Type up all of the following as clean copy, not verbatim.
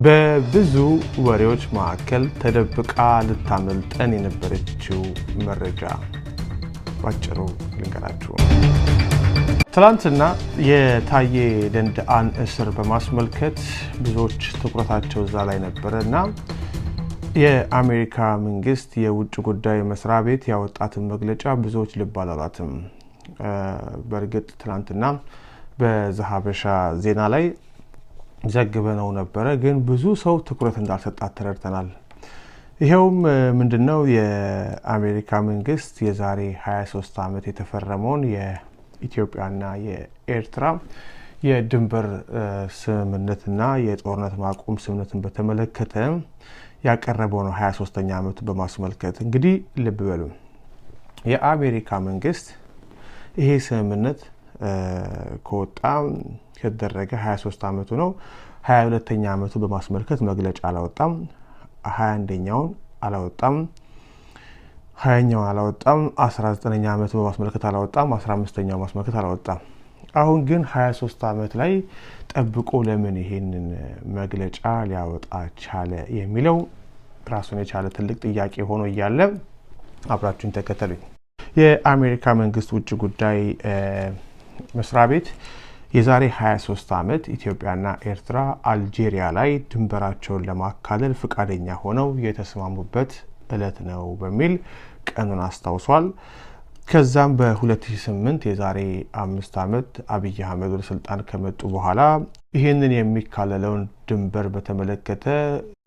በብዙ ወሬዎች መካከል ተደብቃ ልታመልጠን የነበረችው መረጃ ባጭሩ ልንገራችሁ። ትላንትና የታዬ ደንደአን እስር በማስመልከት ብዙዎች ትኩረታቸው እዛ ላይ ነበረ እና የአሜሪካ መንግስት የውጭ ጉዳይ መስሪያ ቤት ያወጣትን መግለጫ ብዙዎች ልብ አላሏትም። በእርግጥ ትላንትና በዘሀበሻ ዜና ላይ ዘግበነው ነበረ፣ ግን ብዙ ሰው ትኩረት እንዳልሰጣት ተረድተናል። ይኸውም ምንድነው? የአሜሪካ መንግስት የዛሬ 23 ዓመት የተፈረመውን የኢትዮጵያና የኤርትራ የድንበር ስምምነትና የጦርነት ማቆም ስምምነትን በተመለከተ ያቀረበው ነው። 23ኛ ዓመቱ በማስመልከት እንግዲህ ልብ በሉ፣ የአሜሪካ መንግስት ይሄ ስምምነት ከወጣ ከተደረገ 23 ዓመቱ ነው። 22ኛ ዓመቱ በማስመልከት መግለጫ አላወጣም። 21ኛውን አላወጣም። 20ኛውን አላወጣም። 19ኛ ዓመቱ በማስመልከት አላወጣም። 15ኛው በማስመልከት አላወጣም። አሁን ግን 23 ዓመት ላይ ጠብቆ ለምን ይሄንን መግለጫ ሊያወጣ ቻለ የሚለው ራሱን የቻለ ትልቅ ጥያቄ ሆኖ እያለ አብራችሁን ተከተሉኝ። የአሜሪካ መንግስት ውጭ ጉዳይ መስሪያ ቤት የዛሬ 23 ዓመት ኢትዮጵያና ኤርትራ አልጄሪያ ላይ ድንበራቸውን ለማካለል ፈቃደኛ ሆነው የተስማሙበት እለት ነው በሚል ቀኑን አስታውሷል። ከዛም በ2008 የዛሬ 5 ዓመት አብይ አህመድ ወደ ስልጣን ከመጡ በኋላ ይህንን የሚካለለውን ድንበር በተመለከተ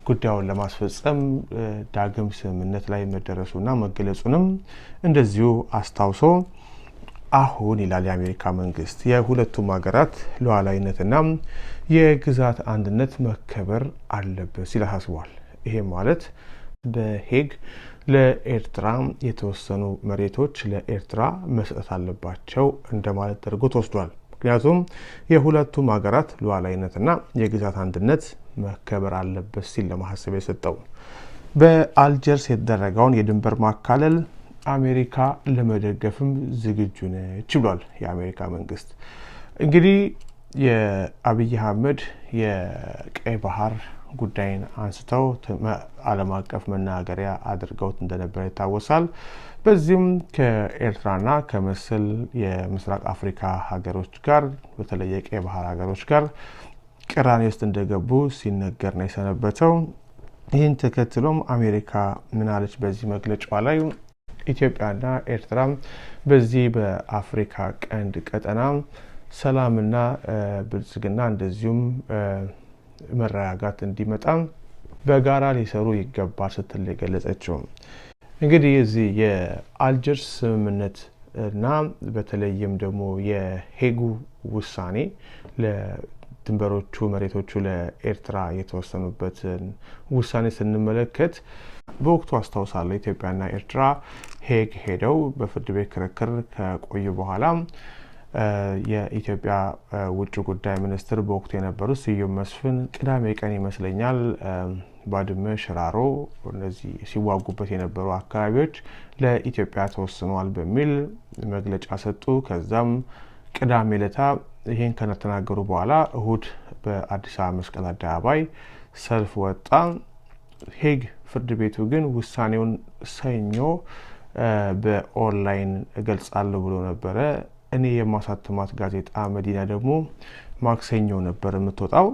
ጉዳዩን ለማስፈጸም ዳግም ስምምነት ላይ መደረሱና መገለጹንም እንደዚሁ አስታውሶ አሁን ይላል የአሜሪካ መንግስት የሁለቱም ሀገራት ሉዓላዊነትና የግዛት አንድነት መከበር አለበት ሲል አሳስቧል። ይሄ ማለት በሄግ ለኤርትራ የተወሰኑ መሬቶች ለኤርትራ መስጠት አለባቸው እንደማለት ተደርጎ ተወስዷል። ምክንያቱም የሁለቱም ሀገራት ሉዓላዊነትና የግዛት አንድነት መከበር አለበት ሲል ለማሳሰብ የሰጠው። በአልጀርስ የተደረገውን የድንበር ማካለል አሜሪካ ለመደገፍም ዝግጁ ነች ብሏል የአሜሪካ መንግስት። እንግዲህ የአብይ አህመድ የቀይ ባህር ጉዳይን አንስተው ዓለም አቀፍ መናገሪያ አድርገውት እንደነበረ ይታወሳል። በዚህም ከኤርትራና ከመሰል የምስራቅ አፍሪካ ሀገሮች ጋር በተለይ የቀይ ባህር ሀገሮች ጋር ቅራኔ ውስጥ እንደገቡ ሲነገር ነው የሰነበተው። ይህን ተከትሎም አሜሪካ ምናለች በዚህ መግለጫዋ ላይ? ኢትዮጵያና ኤርትራ በዚህ በአፍሪካ ቀንድ ቀጠና ሰላምና ብልጽግና እንደዚሁም መረጋጋት እንዲመጣ በጋራ ሊሰሩ ይገባል ስትል የገለጸችው። እንግዲህ እዚህ የአልጀርስ ስምምነት እና በተለይም ደግሞ የሄጉ ውሳኔ ለድንበሮቹ መሬቶቹ ለኤርትራ የተወሰኑበትን ውሳኔ ስንመለከት በወቅቱ አስታውሳለሁ ኢትዮጵያና ኤርትራ ሄግ ሄደው በፍርድ ቤት ክርክር ከቆዩ በኋላ የኢትዮጵያ ውጭ ጉዳይ ሚኒስትር በወቅቱ የነበሩት ስዩም መስፍን ቅዳሜ ቀን ይመስለኛል ባድመ፣ ሽራሮ እነዚህ ሲዋጉበት የነበሩ አካባቢዎች ለኢትዮጵያ ተወስነዋል በሚል መግለጫ ሰጡ። ከዛም ቅዳሜ ለታ ይህን ከተናገሩ በኋላ እሁድ በአዲስ አበባ መስቀል አደባባይ ሰልፍ ወጣ። ሄግ ፍርድ ቤቱ ግን ውሳኔውን ሰኞ በኦንላይን እገልጻለሁ ብሎ ነበረ። እኔ የማሳትማት ጋዜጣ መዲና ደግሞ ማክሰኞ ነበር የምትወጣው።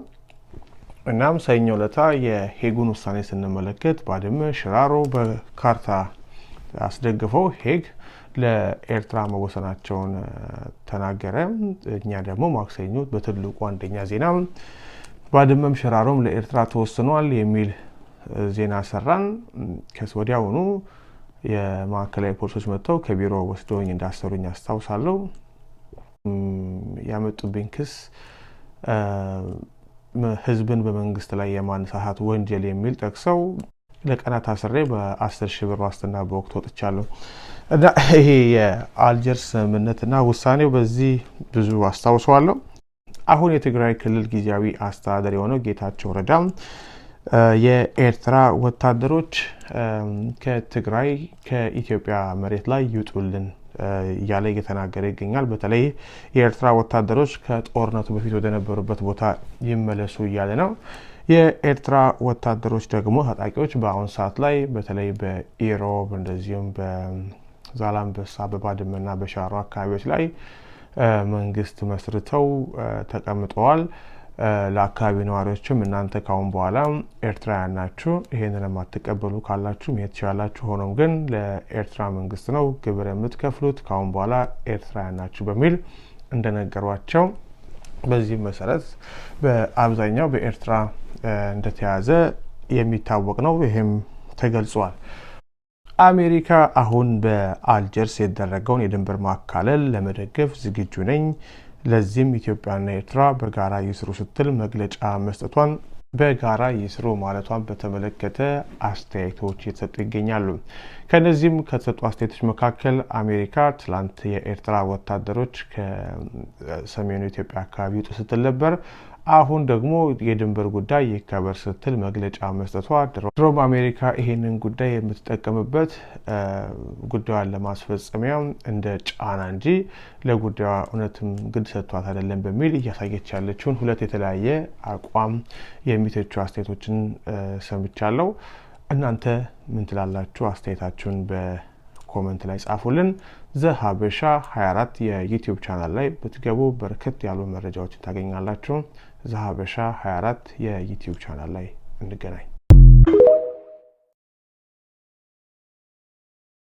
እናም ሰኞ ለታ የሄጉን ውሳኔ ስንመለከት ባድመ፣ ሽራሮ በካርታ አስደግፈው ሄግ ለኤርትራ መወሰናቸውን ተናገረ። እኛ ደግሞ ማክሰኞ በትልቁ አንደኛ ዜና ባድመም ሽራሮም ለኤርትራ ተወስኗል የሚል ዜና ሰራን። ወዲያውኑ የማዕከላዊ ፖሊሶች መጥተው ከቢሮ ወስደውኝ እንዳሰሩኝ አስታውሳለሁ። ያመጡብኝ ክስ ህዝብን በመንግስት ላይ የማነሳሳት ወንጀል የሚል ጠቅሰው ለቀናት ታስሬ በ10 ሺህ ብር ዋስትና በወቅቱ ወጥቻለሁ። እና ይሄ የአልጀርስ ስምምነትና ውሳኔው በዚህ ብዙ አስታውሰዋለሁ። አሁን የትግራይ ክልል ጊዜያዊ አስተዳደር የሆነው ጌታቸው ረዳ የኤርትራ ወታደሮች ከትግራይ ከኢትዮጵያ መሬት ላይ ይውጡልን እያለ እየተናገረ ይገኛል። በተለይ የኤርትራ ወታደሮች ከጦርነቱ በፊት ወደ ነበሩበት ቦታ ይመለሱ እያለ ነው። የኤርትራ ወታደሮች ደግሞ ታጣቂዎች በአሁን ሰዓት ላይ በተለይ በኢሮብ እንደዚሁም በዛላምበሳ በባድመና በሻሮ አካባቢዎች ላይ መንግስት መስርተው ተቀምጠዋል። ለአካባቢ ነዋሪዎችም እናንተ ካሁን በኋላ ኤርትራውያን ናችሁ፣ ይሄንን የማትቀበሉ ካላችሁ መሄድ ትችላላችሁ፣ ሆኖም ግን ለኤርትራ መንግስት ነው ግብር የምትከፍሉት፣ ካሁን በኋላ ኤርትራውያን ናችሁ በሚል እንደነገሯቸው በዚህ መሰረት በአብዛኛው በኤርትራ እንደተያዘ የሚታወቅ ነው። ይሄም ተገልጿል። አሜሪካ አሁን በአልጀርስ የተደረገውን የድንበር ማካለል ለመደገፍ ዝግጁ ነኝ፣ ለዚህም ኢትዮጵያና ኤርትራ በጋራ ይስሩ ስትል መግለጫ መስጠቷን በጋራ ይስሩ ማለቷን በተመለከተ አስተያየቶች የተሰጡ ይገኛሉ። ከነዚህም ከተሰጡ አስተያየቶች መካከል አሜሪካ ትላንት የኤርትራ ወታደሮች ከሰሜኑ ኢትዮጵያ አካባቢ ይውጡ ስትል ነበር። አሁን ደግሞ የድንበር ጉዳይ ይከበር ስትል መግለጫ መስጠቷ ድሮም አሜሪካ ይሄንን ጉዳይ የምትጠቀምበት ጉዳዩን ለማስፈጸሚያ እንደ ጫና እንጂ ለጉዳዩ እውነትም ግድ ሰጥቷት አይደለም በሚል እያሳየች ያለችውን ሁለት የተለያየ አቋም የሚተቹ አስተያየቶችን ሰምቻለሁ። እናንተ ምን ትላላችሁ? አስተያየታችሁን በ comment ላይ ጻፉልን። ዘሀበሻ 24 የዩቲዩብ ቻናል ላይ ብትገቡ በርከት ያሉ መረጃዎችን ታገኛላችሁ። ዘሀበሻ 24 የዩቲዩብ ቻናል ላይ እንገናኝ።